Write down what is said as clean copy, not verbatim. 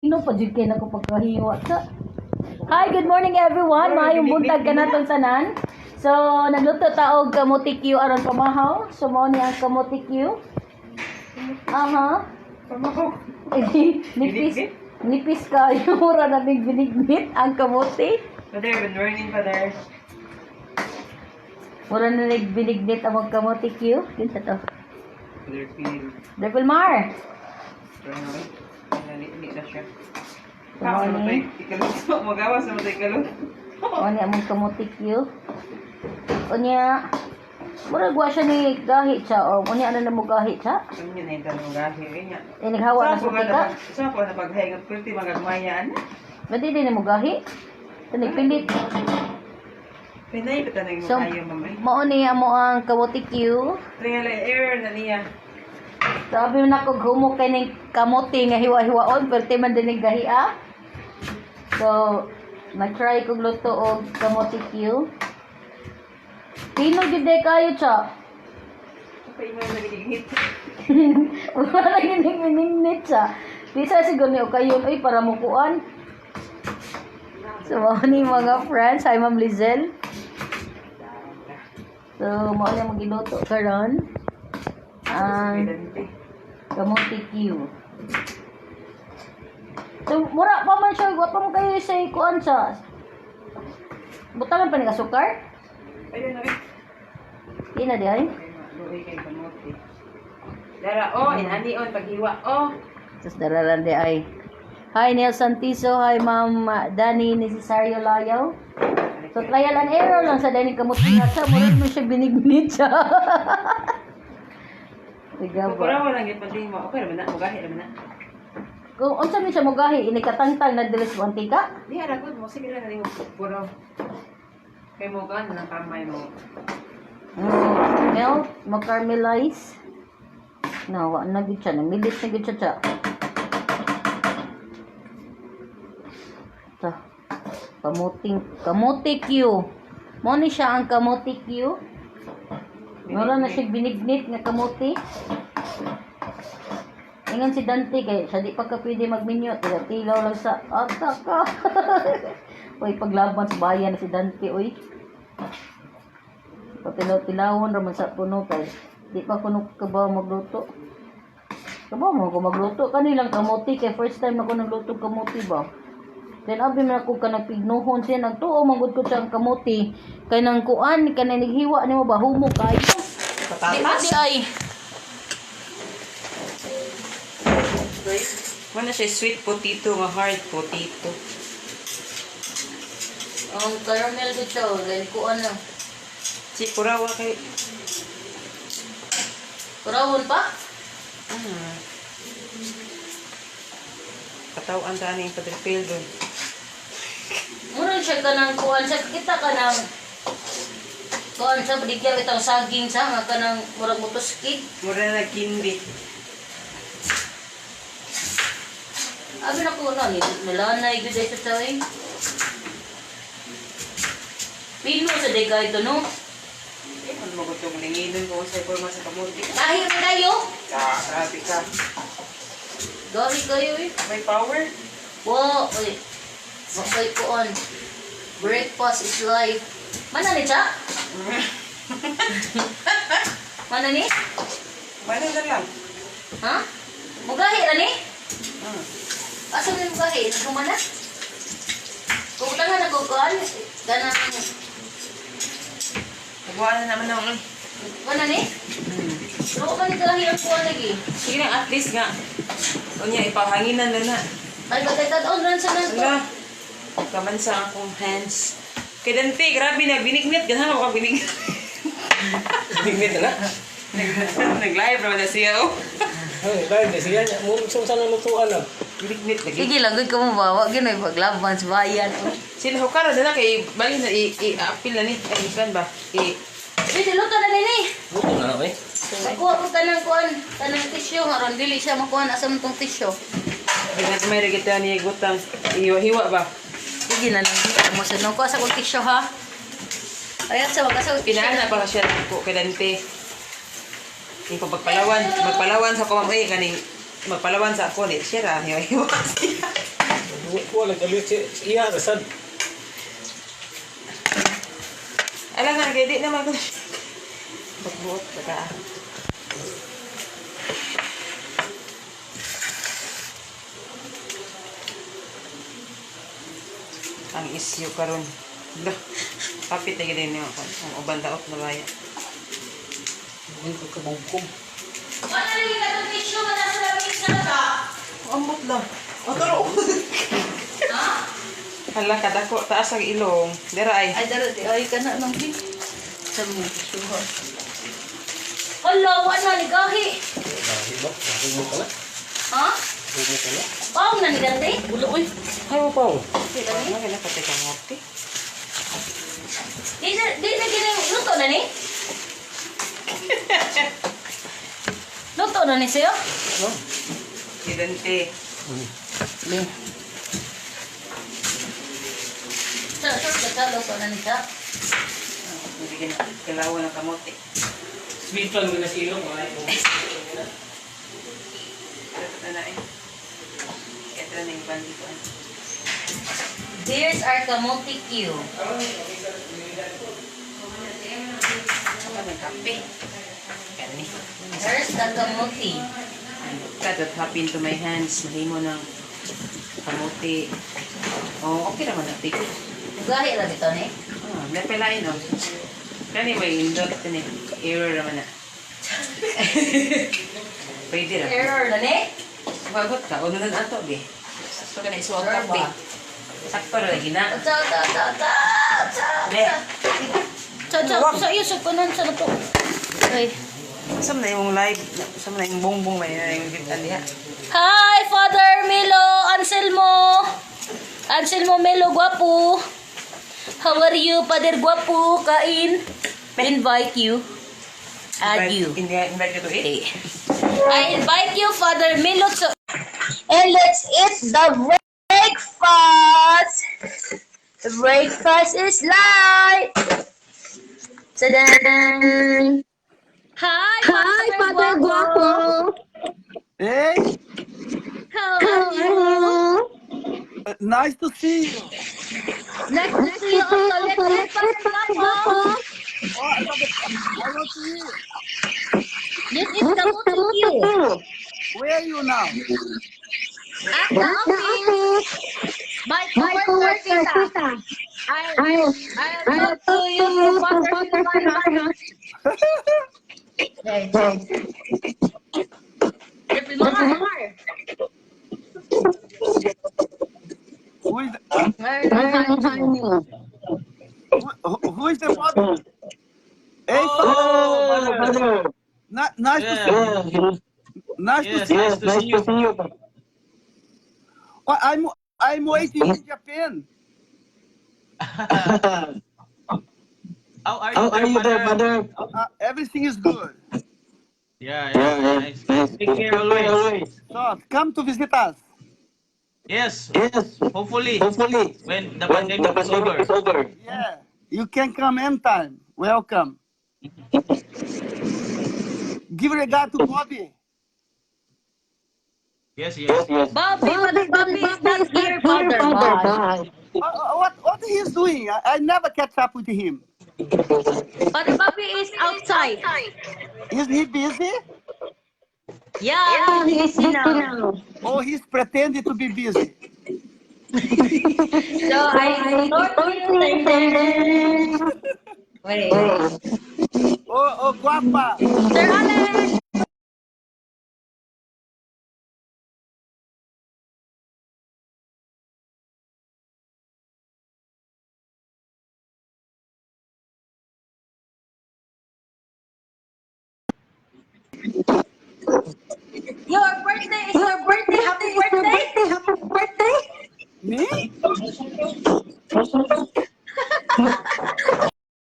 Pino pa jud kay nako pagkahiwa sa. Hi, good morning everyone. Maayong buntag kanatong tanan. So, nagluto ta og kamote Q aron pamahaw. So mao ni ang kamote Q. Aha. Pamahaw. Eh, nipis nipis kayo, mura na ning binignit ang kamote. Father, good morning, Father. Mura na ning binignit ang mga kamote Q. Kinsa to? Father Phil. Devil Mar. Nalili na siya. Good morning. Ikaluto. Magawas na matay ikaluto. Mao ni among kamote Q. Unya, murag wa siya ni gahi siya o unya ano na mo gahi siya? Ano yun na yung tanong gahi? Eh, nga. Eh, naghawa na sa tika. Sa po na paghay ng pwede magagmayan. Ba't di na mo gahi? Ito nagpilit. Pinay pa tanong mo So, kayo, mamay. mao ni amo ang kamote Q. Trial and error na niya. Sabi mo na kog humo kay ning kamote nga hiwa-hiwaon, pero man din ning gahi ah. So, nag-try kog luto og kamote Q. Pino gyud day kayo cha. Okay, mo na nagigit. Wala na gyud ning miningnit cha. Bisa siguro ni og kayon oy para mukuan. So, mao ni mga friends. Hi, Ma'am Lizelle. So, mao na magiluto karon ang kamote Q. So, mura pa man siya. Wa pa man kayo sa kuan sa. Butangan pa ni kasukar? Ayun na rin. Di na di ay. Luwi kay kamote. Dara, oh, inanion, paghiwa, oh. Tapos dararan di ay. Hi, Neil Santiso. Hi, Ma'am Danny Necesario Layaw. So, trial and error lang sa daning kamote nga siya. Mura mo siya binignit siya. Tiga ba? Kukura mo lang yung mo. Okay naman na, mugahi naman na. Kung unsa man siya mogahi, inikatangtang na dili sa antika. Di haragod mo, sige lang na kukura. Kay mo ka, nang kamay mo. Melt, mo-caramelize. Na, wa na gid siya. Namilit na gid siya siya. Ito. Kamuting, kamote Q. Mo ni siya ang kamote Q. Wala na siya binignit nga kamote. Ingon si Dante kay siya di pa ka pwede magminyo, tilaw lang sa ata ka. Uy, paglaban sa bayan na si Dante, uy. Patilaw-tilawon raman sa puno kay di pa kuno kabaw magluto. Kabaw mo ko magluto kanilang kamote kay first time ako nagluto og kamote ba. Then abi man ako kanang pignuhon siya nagtuo manggod ko siya ang kamote kay nang kuan kanang naghiwa nimo ba humo kayo. Di ba di ay. Wala siya sweet potato nga hard potato. Ang caramel ko siya, dahil kuan na. Si kurawa kay Kurawon pa? Katawan ta ni Padre Phil doon. Mura siya kanang kuan siya kita kanang kuan siya baligya kitang saging sa nga kanang murag mutuskig. Mura na kindi. Abi na ko na ni nalanay gyud ay sa taway. Pino sa day kayo to no. Eh, ano mo gutong linginon ko sa forma sa kamote. Dahil na kayo. Ka, grabe ka. Gahi kayo eh. May power. Wow, oy. Makay kuan. Breakfast is life. Mana ni cha? Mana ni? Mana na lang. Ha? Mugahi ra ni? Asa ni mugahi? Kumana? Kung tangan ako kuan, ganang Nagawa na naman ako. mana ni? Pero man ni gahi ang kuan lagi. Sige lang, at least nga. Unya, ipahanginan na na. Ay batay tad-on ran sa nanto. Wala. Kamansa akong hands. Kay Dante, grabe na, binignit. Ganahan ako ka binignit. Binignit na na. Nag-live naman na siya, oh. Ay, dahil na siya. Murag sa sana lutuan na. Binignit lagi. Sige lang gud ka mo ba, wa ginoy paglaban sa bayan. Sila hukara na na kay bali na i-appeal na ni. Ay, ikan ba? I Pwede luto na nini. Luto na na, eh. Kuha ko tanang kuan, tanang tissue nga ron dili siya makuan asa man tong tissue. Ginat may regita ni gutang hiwa-hiwa ba? Sige na lang mo sa nung kuha sa kong tissue ha. Ayan sa wag sa tissue. Pinaana pa siya ko kay Dante. Yung pagpalawan, magpalawan sa ko ma'am eh kaning magpalawan sa ako ni siya ra hiwa-hiwa siya. Wala galit si iya rasad. Alam nga, kay di naman ko. Pagbuot, baka. Ang issue karon. Lah, kapit na gid niyo ako. Ang uban daot na baya. Hindi ko kabugkog. Wala rin ka itong tissue, wala sa lamig na ka. Ambot lang. O taro. Ha? Hala kadako taas ang ilong. Dira ay. Ay, daro, di, ay, kana nang di. Sa mga tissue, ha? Hala, wala ni gahi. Dahil ba? Dahil mo ka na. Ha? Dahil mo ka na. Paong na ni Dante? Wala oy. Hay mo pa. Oh. Wala na pati kamote. Di na gini, luto na ni? Luto na ni sa'yo? No. Si Dante. Ni. Sa, luto na ni siya. Hindi gina kailangan ng kamote. Sweet lang na si ilong ay. Ito na eh. Ito na yung bandi ko. Here's our kamote Q. Ano ng kape? Kani. Here's the kamote. God, what happened to my hands? Mahimo ng kamote. Oh, okay naman na, tik. Gahi lang ito ni. Ah, napelain, oh. Kani may indot ni. Error naman na. Pwede ra. Error na ni? Bagot ka. Uno na ato, be. Sakto ka na isuwag Sure kape. ba? Sakto ra lagi na. Sa, sa, sa, sa, sa, Ne. sa, sa, sa, iyo, sa kanan, sa na to. Ay. Saan na yung live? Saan na yung bongbong may na yung gitan niya? Hi, Father Milo Anselmo. Anselmo Melo Guapo. How are you, Father Guapo? Kain. Invite you. Add you. Invite you to eat? Okay. I invite you, Father Milo, to... And let's eat the breakfast. The breakfast is light. Ta-da! Hi, Hi, Father Guapo. Hey, How are you? nice to see you. Nice to see you also. Let's eat, Father Guapo. Oh, I want to hear. This is Kamuti Q. Where are you now? At the office. My coworker, Tita. I'll talk to you through Father Silvana. Primar. Who is who is the father? Hey, father. Nice to see you. Nice to Yes, see you. nice to see you. Oh, I'm waiting in Japan. How are you there, brother? Everything is good. Yeah, nice. Take care always. So come to visit us. Yes, Yes, hopefully, hopefully. when the When pandemic the is pandemic over. is over. Yeah, you can come anytime. Welcome. Give regard to Bobby. Yes. Yes. Bobby, Father Bobby is not here, Father. Bye. Bye. What he is doing? I never catch up with him. Father Bobby is outside. Is he busy? Yeah, he's busy now. Or he's pretending to be busy? So I talk to you later. Wait. Oh, guapa. Sir Alex!